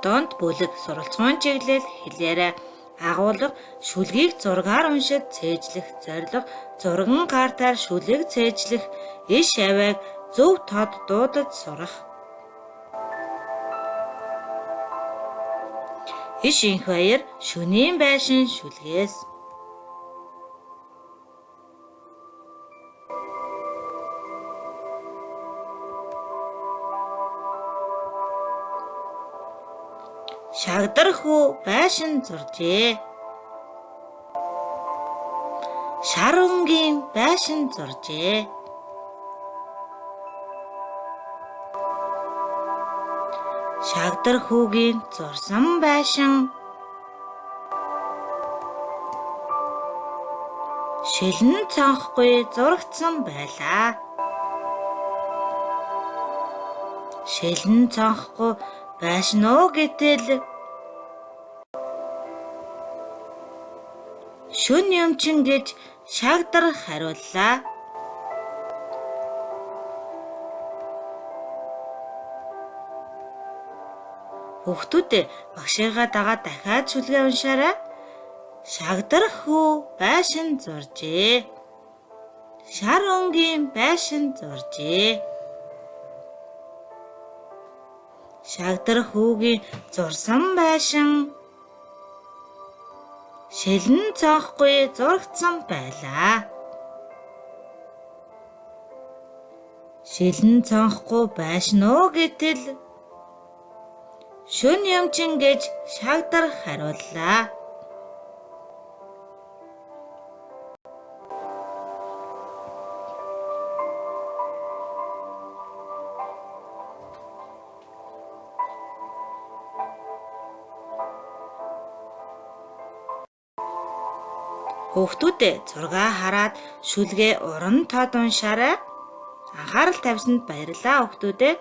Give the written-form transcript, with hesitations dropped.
Дунд бүлэг суралцгын чиглэл хэлээрээ агуулга шүлгийг зургаар уншиж цээжлэх зорилго зурган картаар шүлэг цээжлэх иш авиаг зөв тод дуудаж сурах. Иш энх баяр шөнийн байшин шүлгээс. Шагдар хүү байшин зуржээ. Шар өнгийн байшин зуржээ. Шагдар хүүгийн зурсан байшин шилэн цонхгүй зурагдсан байлаа. Шилэн цонхгүй байшин уу гэтэл шөн юмчин гэж шагдар хариуллаа. Хүүхдүүдээ багшигаа дагаад дахиад шүлгээ уншаарай. Шагдар хүү байшин зуржээ. Шар өнгийн байшин зуржээ. Шагдар хүүгийн зурсан байшин шилэн цонхгүй зурагдсан байлаа. Шилэн цонхгүй байшин уу гэтэл шөн юмчин гэж шагдар хариуллаа. Хүүхдүүдээ зургаа хараад шүлгээ уран тод уншаарай. Анхаарал тавьсанд баярлалаа хүүхдүүдээ.